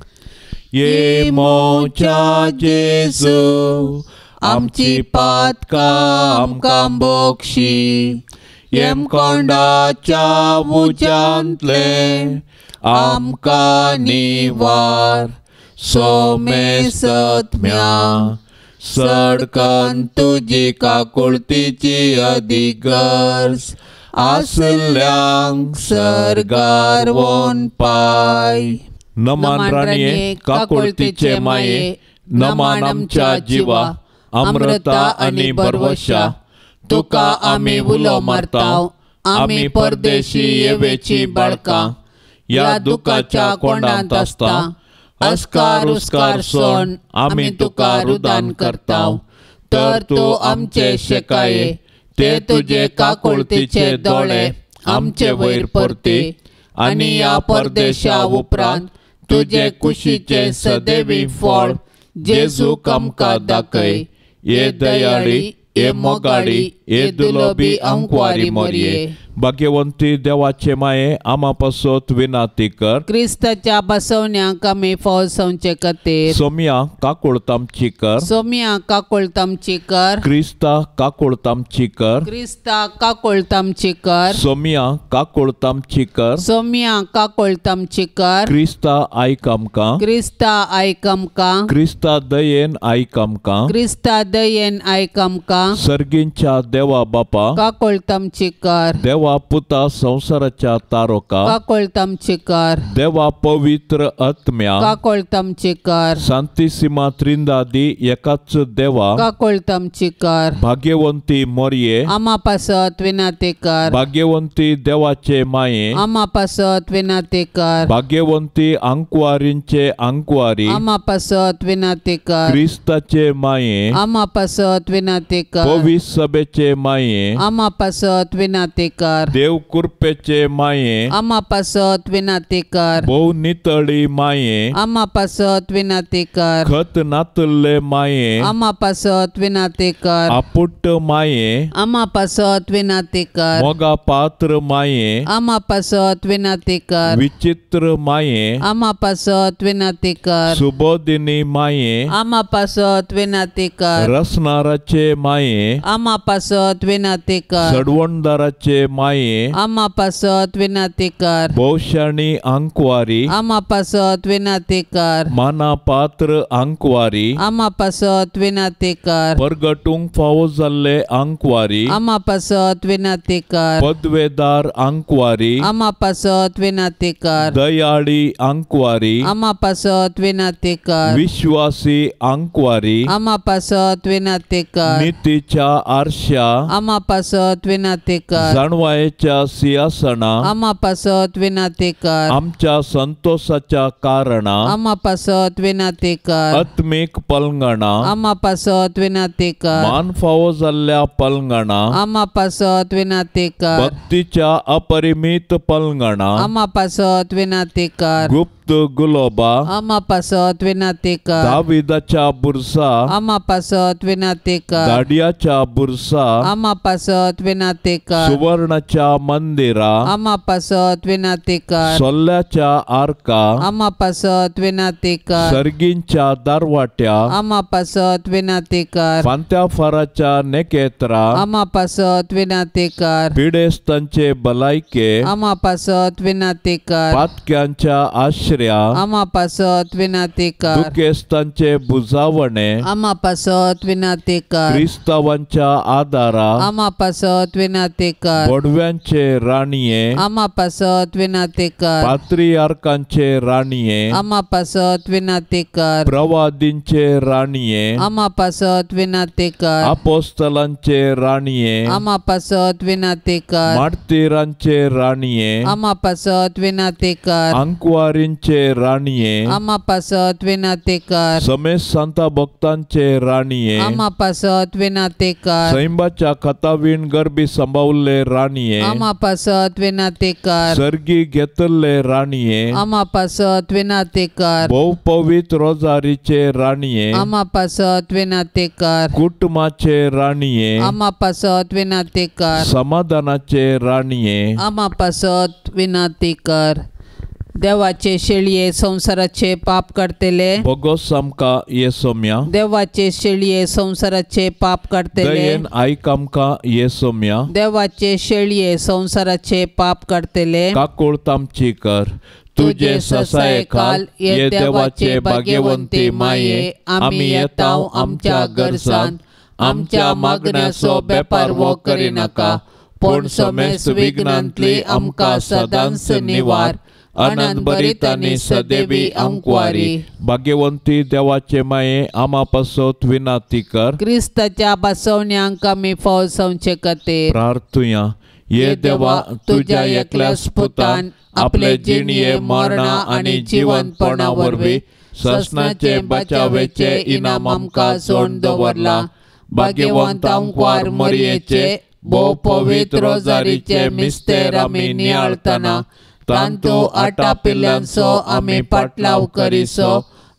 ये मोच्या जेजू आमची पातकां आमकां बोक्षी, येमकोंडाच्या उज्यांतले आमकां निवार, सोमेसत्म्या सडकन तुजी काकुळतीची अदीक गरज आसल्यांक सर्गार वोन पाय. नमान राणये काकुळतीचे माये, नमान आमच्या जिवा अमृता आनी बरवशा, तुका आमी उलो मारताव, आमी परदेशी येवेची बाळकां, ह्या दुखाच्या कोंडांत आसता अस्कार उस्कार सोण आमी तुका रुदान करताव, तर तूं आमचे शेकाये ते तुजे काकुळतीचे दोळे आमचे वयर परती आनी ह्या परदेशा उपरांत तुजे कुशीचे सदैवी फळ जेजूक आमकां दाखय. ये दयाळी, ये मोगाळी, ये दुलोबी अंकवारी मोरये. भाग्यवंती देवाचे माये आमा पासत विनंती कर, क्रिस्ताच्या बसवण्याक आमी फौजवचे खातीर. सोमिया काकुळतामची कर, सोमिया काकुळतामची कर, क्रिस्ता काकुळतामची कर, क्रिस्ता काकुळतामची कर, सोमिया काकुळतामची कर, सोमिया काकुळतामची कर, क्रिस्ता आयक आमकां, क्रिस्ता आयक आमकां, क्रिस्ता दयेन आयक आमकां, क्रिस्ता दयेन आयक आमकां, सर्गींच्या देवा बापा काकुळतामची कर, देवा पुता संवसाराच्या तारोका, काकोळत आमची कर। देवा पवित्र आत्म्या, काकोळत आमची कर। सांतिसिमा त्रिंदादी एकाच देवा, काकोळत आमची कर। भाग्यवंती मोरये, आमा पासत विनाती कर। भाग्यवंती देवाचे माये, आमा पासत विनाती कर। भाग्यवंती आंकवारींचे आंकवारी, आमा पासत विनाती कर। क्रिस्ताचे माये, आमा पासत विनाती कर। पवित्र सभेचे माये, आमा पासत विनाती कर। देव कृपेचे माये, आमा पासत विनाती कर। भोव नितळी माये, आमा पासत विनाती कर। खत नातल्ले माये, आमा पासत विनाती कर। आपुट्ट माये, आमा पासत विनाती कर। मोगा पात्र माये, आमा पासत विनाती कर। विचित्र माये, आमा पासत विनाती कर। सुबोधिनी माये, आमा पासत विनाती कर। रसनाराचे माये, आमा पासत विनाती कर। सडवणदाराचे माये, आमा पासत विनाती कर। भोवशाणी आंकवारी, आमा पासत विनाती कर। माना पात्र आंकवारी, आमा पासत विनाती कर। परगटूंक फावो जाल्ले आंकवारी, आमा पासत विनाती कर। पदवेदार आंकवारी, आमा पासत विनाती कर। दयाळी आंकवारी, आमा पासत विनाती कर। विश्वासी आंकवारी, आमा पासत विनाती कर। नितीच्या आरशा, आमा पासत विनाती कर। जाणवायेच्या सिंहासना, आमा पासत विनाती कर। आमच्या संतोषाच्या कारणा, आमा पासत विनाती कर। आत्मीक पलंगणा, आमा पासत विनाती कर। मान फावो जाल्ल्या पलंगणा, आमा पासत विनाती कर। भक्तीच्या अपरिमित पलंगणा, आमा पासत विनाती कर। गुप्त गुलोबा, आमा पासत विनाती कर। दाविदाच्या बुरसा, आमा पासत विनाती कर। दाडियाच्या बुरसा, आमा पासत विनाती कर। सुवर्णाच्या मंदिरा, आमा पासत विनाती कर। सोल्ल्याच्या आरका, आमा पासत विनाती कर। सर्गींच्या दारवाट्या, आमा पासत विनाती कर। फांत्या फाराच्या नेकेत्रा, आमा पासत विनाती कर। पिडेस्तांचे भलायके, आमा पासत विनाती कर। पातक्यांच्या आश्रया, आमा पासत विनाती कर। दुखेस्तांचे बुजावणे, आमा पासत विनाती कर। क्रिस्तावांच्या आदारा, आमा पासत विनाती कर। बोडव्यांचे राणये, आमा पासत विनाती कर। पात्रियार्कांचे राणये, आमा पासत विनाती कर। प्रवादींचे राणये, आमा पासत विनाती कर। अपोस्तलांचे राणये, आमा पासत विनाती कर। मार्तीरांचे राणये, आमा पासत विनाती कर। आंकवारींचे राणये, आमा पासत विनाती कर। समेत सांता भक्तांचे राणये, आमा पासत विनाती कर। सैंबाच्या खतावीण गर्भी सांबावल्ले राणये, आमा पासत विनाती कर। सर्गी घेतल्ले राणये, आमा पासत विनाती कर। भोव पवित्र रोजारीचे राणये, आमा पासत विनाती कर। कुटुंबाचे राणये, आमा पासत विनाती कर। समाधानाचे राणये, आमा पासत विनाती कर। देवाचे शेळये संसाराचे पाप काडतले, भोगोस आमकां ये सोम्या। देवाचे शेळये संसाराचे पाप काडतले, दयेन आयक आमकां ये सोम्या। देवाचे शेळये संसाराचे पाप काडतले, काकूळत आमची कर। तुजे ससायेखाल ये देवाचे भाग्यवंती माये, आमी येता आमच्या गरजान, आमच्या मागण्याचो बेपारवो करिनाका, पूण समेस्त विघ्नांतली आमकां सदांच निवार। आनंद भरीत आनी सदैवी आंकवारी। भाग्यवंती देवाचे माये, आमा पासत विनाती कर। क्रिस्ताच्या बसवण्यांक आमी फाव जावचे खातीर प्रार्थुया। ये देवा, तुज्या एकल्याच पुतान आपले जिणये मरणा आनी जिवंतपणा वरवीं ससनाचे बचावेचे इनाम आमकां जोडून दवरला। भाग्यवंत आंकवार मरयेचे भोव पवित्र रोजारीचे मिस्तेर आमी नियाळतना तांतू आटापिल्ल्यांचो आमी पाटलाव करिसो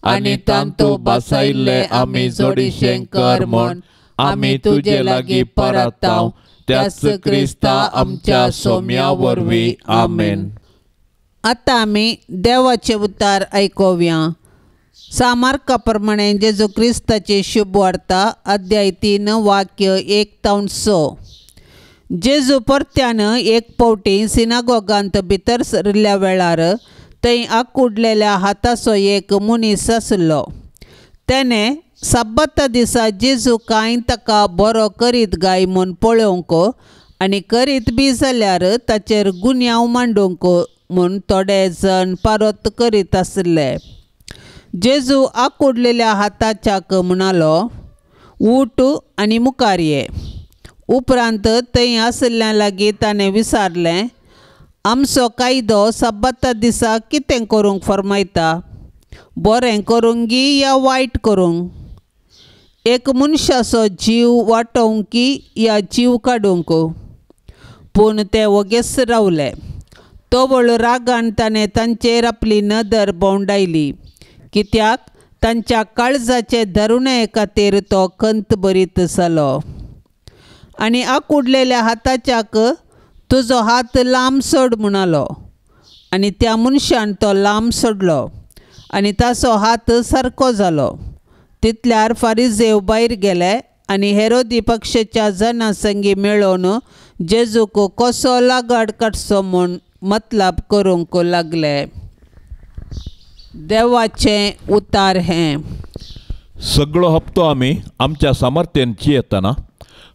आनी तांतू बसायिल्ले आमी जोडीशें कर म्हूण आमी तुजे लागीं परताव त्याच क्रिस्ता आमच्या सोम्या वरवीं। आमेन। आतां आमी देवाचे उतार आयकुया। सामार्का प्रमाणे जेजू क्रिस्ताची शुभ वार्ता अध्याय 3 वाक्य 1 ते 6। जेजू परत्यान एक फावटी सिनागोगांत भितर सरिल्ल्या वेळार थंय आकुडलेल्या हाताचो एक मनीस आसलो। तेणें सब्बता दिसा जेजू कांय ताका बरो करीत गाय म्हूण पळोवंक आनी करीत बी जाल्यार ताचेर गुन्यांव मांडूंक म्हूण थोडे जण पारत करीत आशिल्ले. जेजू आकुडलेल्या हाताच्याक म्हणालो, उठ आनी मुखार ये. उपरांत थंय आशिल्ल्या लागीं ताणें विचारलें, आमचो कायदो सब्बाता दिसा कितें करूंक फर्मायता, बरें करूंक गी या वायट करूंक? एक मनशाचो जीव वाटोवंक की या जीव काडूंक? पूण ते वोगेच रावले. तवळ रागान ताणें तांचेर आपली नदर भोंवडायली, कित्याक तांच्या काळजाचे धरुणे खातीर तो खंत भरीत जालो. आनी आकुडलेल्या हाताच्याक तुजो हात लांब सोड म्हणालो आनी त्या मनशान तो लांब सोडलो आनी ताचो हात सारको जालो. तितल्यार फारिजेव भायर गेले आनी हेरोदी पक्षाच्या जाणां संगी मेळोवन जेजूक कसो लागड काडचो म्हूण मतलब करूंक लागले. देवाचें उतार हें. सगळो हप्तो आमी आमच्या सामर्थ्यान जियेतना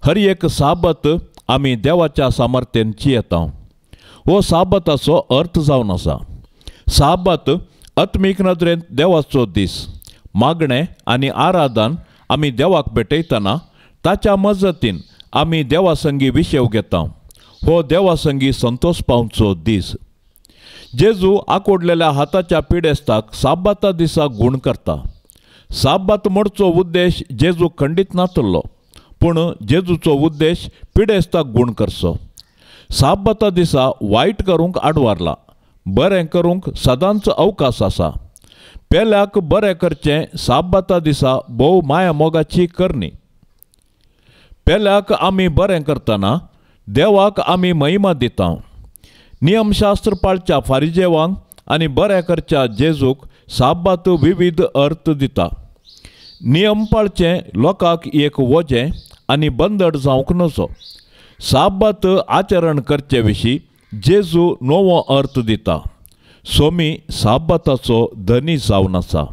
हर एक साबत आमी देवाच्या सामर्थ्यान जियेता. हो साबताचो अर्थ जावन आसा. साबत आत्मीक नदरेन देवाचो दीस. मागणें आनी आराधन आमी देवाक भेटयतना ताच्या मजतीन आमी देवासंगी विशेव घेता. हो देवासंगी संतोश पावचो दीस. जेजू आकुडलेल्या हाताच्या पिडेस्ताक साबाता दिसा गूण करता. साबात मोडचो उद्देश जेजू खंडीत नातलो, पूण जेजूचो उद्देश पिडेस्ताक गूण करचो. साबाता दिसा वायट करूंक आडवारला, बरें करूंक सदांच अवकाश आसा. पेल्याक बरें करचें साबाता दिसा भोव माया मोगाची करणी. पेल्याक आमी बरें करतना देवाक आमी महिमा दिता. नियमशास्त्र पाळच्या फारिजेवांक आनी बरें करच्या जेजूक साबात विविध अर्थ दिता. नियम पाळचें लोकांक एक वजें आनी बंदड जावंक नजो. साबात आचरण करचे विशीं जेजू नवो अर्थ दिता. सोमी साबाताचो धनी जावन आसा.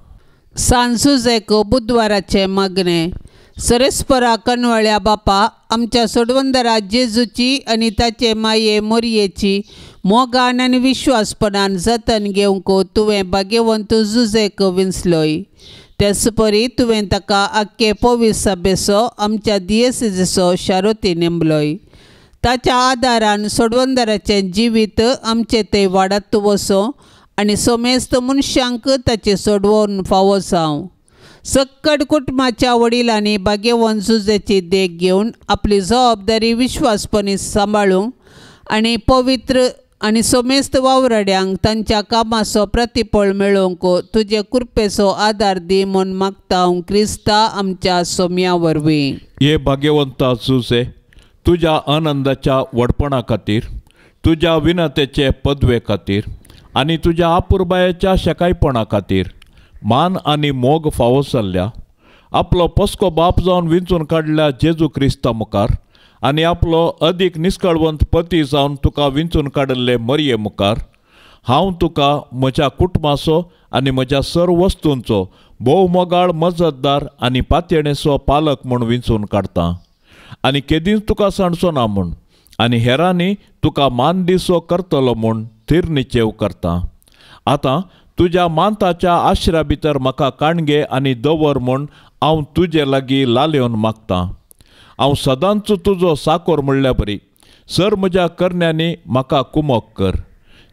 सान सुजेक बुधवाराचें मागणें. सरेस्परा कणवळ्या बापा, आमच्या सोडवंदरा जेजूची आनी ताचे माये मोरयेची मोगान आनी विश्वासपणान जतन घेवंक तुवें भाग्यवंत जुजेक विंचलोय. तेच परी तुवें ताका आख्खे पोवीस सभेचो आमच्या दियेसेचो शारोती नेमलोय. ताच्या आदारान सोडवंदराचें जिवीत आमचें तें वाडत वचों आनी सोमेस्त मनशांक ताचें सोडवून फावो जावं. सक्कड कुटुंबाच्या वडिलांनी भाग्यवंत जुजेची देख घेवन आपली जबाबदारी विश्वासपणी सांबाळूंक आनी पवित्र आनी सोमेस्त वावराड्यांक तांच्या कामाचो प्रतिफळ मेळोवंक तुजे कृपेचो आदार दी म्हूण मागता हांव क्रिस्ता आमच्या सोम्या वरवीं. हे भाग्यवंता जुजे, तुज्या आनंदाच्या व्हडपणा खातीर, तुज्या विनतेचे पदवे खातीर आनी तुज्या आपुरबायेच्या शेकायपणा खातीर मान आनी मोग फावो जाल्ल्या आपलो पस्को बाप जावन विंचून काडल्या जेजू क्रिस्ता मुखार आनी आपलो अदीक निस्कळवंत पती जावन तुका विंचून काडिल्ले मरये मुखार हांव तुका म्हज्या कुटुंबाचो आनी म्हज्या सर्व वस्तूंचो भोव मोगाळ मजतदार आनी पातयेणेचो पालक म्हूण विंचून काडटा आनी केदींच तुका सांडचो ना म्हूण आनी हेरांनी तुका मान दिसो करतलो म्हूण थीर निचेव करता. आतां तुज्या मानताच्या आश्रा भितर म्हाका काणगे आनी दवर म्हूण हांव तुजे लागीं लालेवन मागतां. हांव सदांच तुजो साकोर म्हणल्या बरी सर म्हज्या करण्यांनी म्हाका कुमक कर.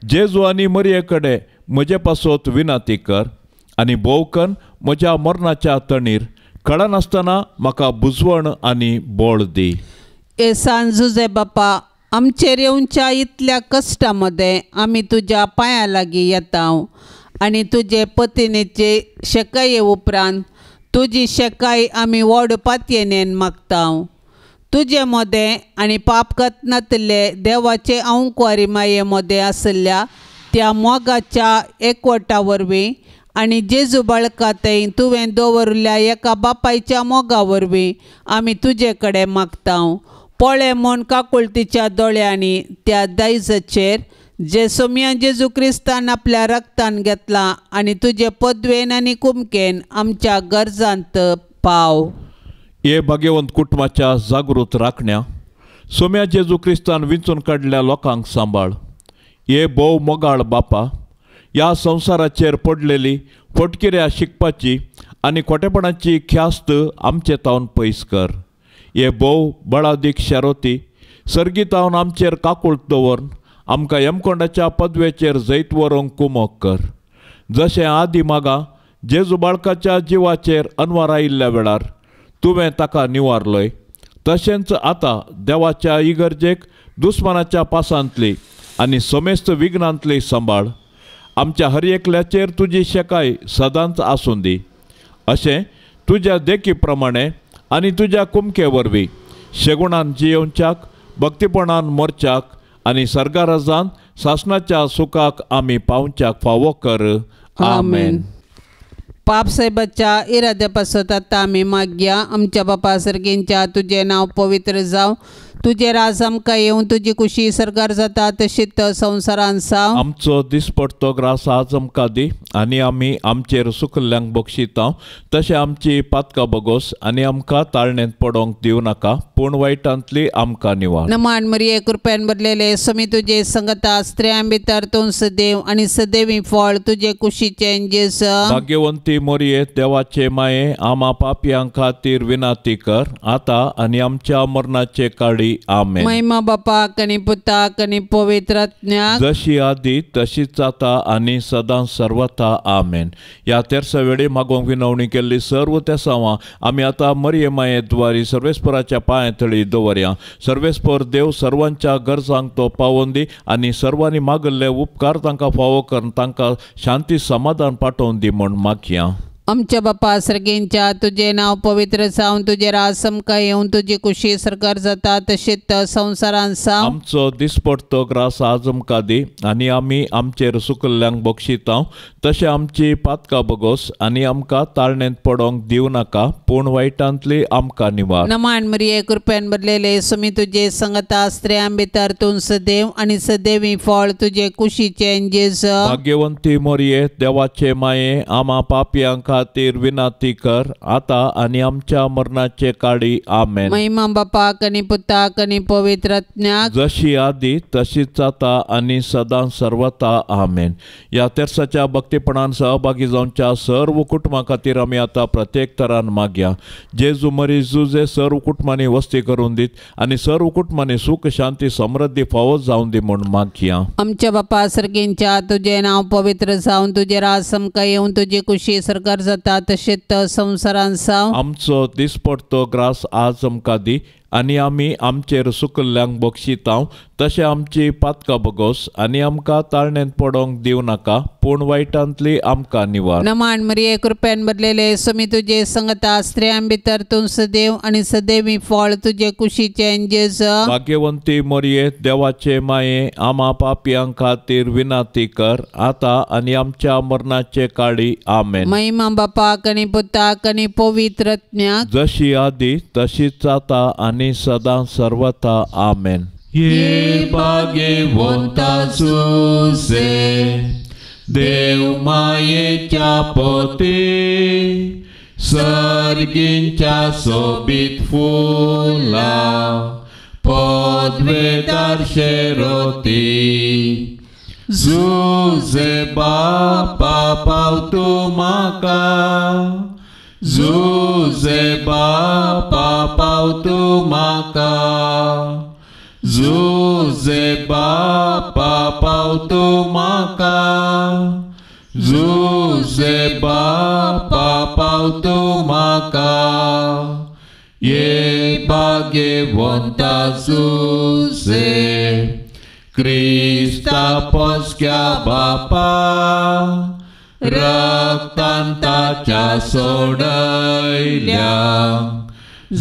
जेजू आनी मरये कडेन म्हजे पासत विनंती कर आनी भोवकन म्हज्या मरणाच्या तणीर कळनासतना म्हाका बुजवण आनी बळ दी. ए सान जुजे बापा, आमचेर येवच्या इतल्या कश्टा मदें आमी तुज्या पांयां लागीं येता आनी तुजे पतिनीचे शेकाये उपरांत तुजी शेकाय आमी व्हड पातयेनेन मागता. तुजे मदें आनी पाप नातिल्ले देवाचे अंकुवारी माये मदें आशिल्ल्या त्या मोगाच्या एकवटा वरवीं आनी जेजू बाळका थंय तुवें दवरिल्ल्या एका बापायच्या मोगा वरवीं आमी तुजे कडेन मागता. पळय म्हूण काकुळतीच्या दोळ्यांनी त्या दायजाचेर जे सोम्या जेजू क्रिस्तान आपल्या रक्तान घेतला आनी तुजे पदवेन आनी कुमकेन आमच्या गरजांत पाव. हे भाग्यवंत कुटुंबाच्या जागृत राखण्या सोम्या जेजू क्रिस्तान विंचून काडल्या लोकांक सांबाळ. हे भोव मोगाळ बापा, ह्या संवसाराचेर पडलेली फटकिऱ्या शिकपाची आनी खोटेपणाची ख्यास्त आमचे तावन पयस कर. हे भोव बळादीक शेरोती सर्गीतावन आमचेर काकूळट दवरून आमकां यमकोंडाच्या पदवेचेर जैत व्हरूंक कुमोक कर. जशें आदी मागा जेजू बाळकाच्या जिवाचेर अनवार आयिल्ल्या वेळार तुवें ताका निवारलोय, तशेंच आतां देवाच्या इगर्जेक दुस्मानाच्या पासांतली आनी समेस्त विघ्नांतली सांबाळ. आमच्या हर एकल्याचेर तुजी शेकाय सदांच आसूं दी. अशें तुज्या देखी प्रमाणे आनी तुज्या कुमके वरवीं शेगुणान जियेवच्याक, भक्तीपणान मोरच्याक आनी सर्गाराजान सासणाच्या सुखाक आमी पावच्याक फावो कर. आमेन. पाप साहेबाच्या इराद्या पासत आतां आमी मागया. आमच्या बापा सर्गींच्या तुजें नांव पवित्र जावं, तुजें राज आमकां येवं, तुजी कुशी सरकार जाता तशीच संवसारान जावं. आमचो दिसपडतो ग्रास आज आमकां दी आनी आमी आमचेर सुकल्ल्यांक बक्षिता तशें आमची पातकां बगोस आनी आमकां ताळणेंत पडोंक दिवं नाका, पूण वायटांतली आमकां निवार. नमान मरिये, कृपेन भरलेले, समी तुजे संगता, स्त्रियां भितर तूं सदैव आनी सदैवी फळ तुजे कुशीचें जेजू. भाग्यवंती मोरये, देवाचे माये, आमा पापयां खातीर विनाती कर आतां आनी आमच्या मरणाचे काळी. आमेन. महिमा बापाक आनी पुताक आनी पवित्र आत्म्याक, जशी आदी तशीच आतां आनी सदां सर्वथा. आमेन. ह्या तेरसा वेळी मागोवंक विनवणी केल्ली सर्व तेसांवां आमी आतां मरिये माये द्वारी सर्वेस्पराच्या पांया तळी दवरया. सर्वेस्पर देव सर्वांच्या गरजांक तो पावोवन दी आनी सर्वांनी मागल्ले उपकार तांकां फावो करून तांकां शांती समाधान पाठोवन दी म्हूण मागया. आमच्या बापा सर्गींच्या तुजें नांव पवित्र जावं, तुजें राज आमकां येवं, तुजी कुशी सरकार जाता तशीच संवसारान जावं. आमचो दिसपडतो ग्रास आज आमकां दी आनी आमी आमचेर सुकल्ल्यांक बक्षिता तशें आमची पातकां बगोस आनी आमकां ताळणेंत पडोंक दिवं नाका, पूण वायटांतली आमकां निवार. नमान मरिये, कृपेन भरलेले, सुमी तुजे संगता, स्त्रियां भितर तूं सदैव आनी सदैवी फळ तुजे कुशीचें जेजू. भाग्यवंती मोरये, देवाचे माये, आमा पापयां खातीर विनाती कर आतां आनी आमच्या मरणाचे काळी. आमेन. महिमा बापाक आनी पुताक आनी पवित्र आत्म्याक, जशी आदी तशीच आतां आनी सदां सर्वथा. आमेन. ह्या तेरसाच्या भक्तीपणान सहभागी जावच्या सर्व कुटुंबां खातीर आमी आतां प्रत्येक तरान मागया. जेजू मरी जुजे सर्व कुटुंबांनी वस्ती करून दीत आनी सर्व कुटुंबांनी सुख शांती समृद्धी फावो जावन दी म्हूण मागया. आमच्या बापा सर्गींच्या तुजें नांव पवित्र जावं, तुजें राज आमकां येवं, तुजी कुशी सरकार जाता तशीच संवसारान जावं. आमचो दिसपडतो ग्रास आज आमकां दी आनी आमी आमचेर सुकल्ल्यांक बक्षिता तशें आमची पातकां बगोस आनी आमकां ताळणेंत पडोंक दिवं नाका, पूण वायटांतली आमकां निवार. नमान मरिये, कृपेन भरलेले, सुमी तुजे संगता, स्त्रियां भितर तूं सदैव आनी सदैवी फळ तुजे कुशीचें जेजू. भाग्यवंती मोरये, देवाचे माये, आमा पापयां खातीर विनाती कर आतां आनी आमच्या मरणाचे काळी. आमेन. महिमा बापाक आनी पुताक आनी पवित्र आत्म्याक, जशी आदी तशीच आतां आनी सदां सर्वथा. आमेन. हे भाग्यवंता जुजे, देव मायेच्या पोती, सर्गींच्या सोबीत फुलां पदवेदार शेरोती, जुजे बापा पावतू म्हाका, जुजे बापा पावतू म्हाका, जुजे बापा पावतू म्हाका, जुजे बापा पावतू म्हाका. ये भाग्यवंता जुजे, क्रिस्ता पोसक्या बापा, रक्तान ताच्या सोडयल्या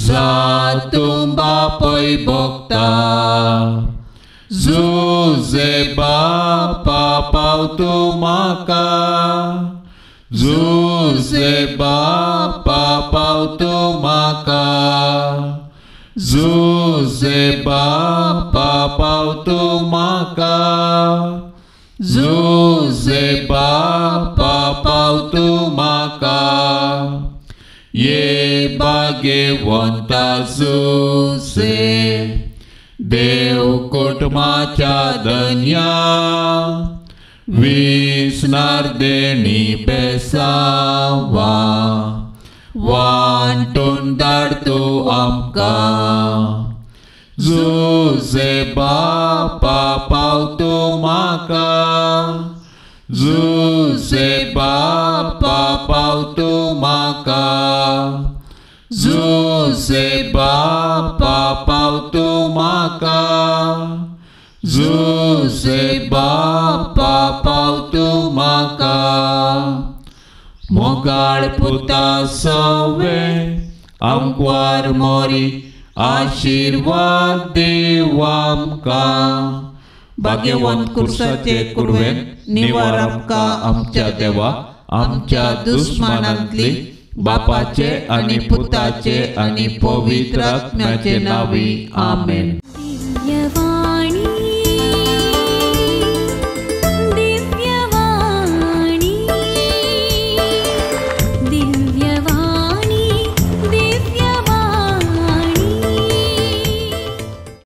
जातूं बापय भोगता, जुजे बापा पावतू म्हाका, जुजे बापा पावतू म्हाका, जुजे बापा पावतू म्हाका, जुजे बापा पावतू म्हाका. ये भाग्यवंता जुजे, देव कुटुंबाच्या धन्या विसनार देणी बेसावा वांटून धाड तूं आमकां. जुझे बापा पाव तूं म्हाका, जुझे बापा पाव तूं म्हाका, जुझे बापा पाव तूं म्हाका, जुझे बापा पाव तूं म्हाका. मोगाळ पुता सवे आमकां मोरी आशिर्वाद देव आमकां. भाग्यवंत कुर्साचे कुरवेन निवार आमकां आमच्या देवा आमच्या दुस्मानांतली बापाचे आनी पुताचे आनी पवित्र आत्म्याचे नांवी. आमेन.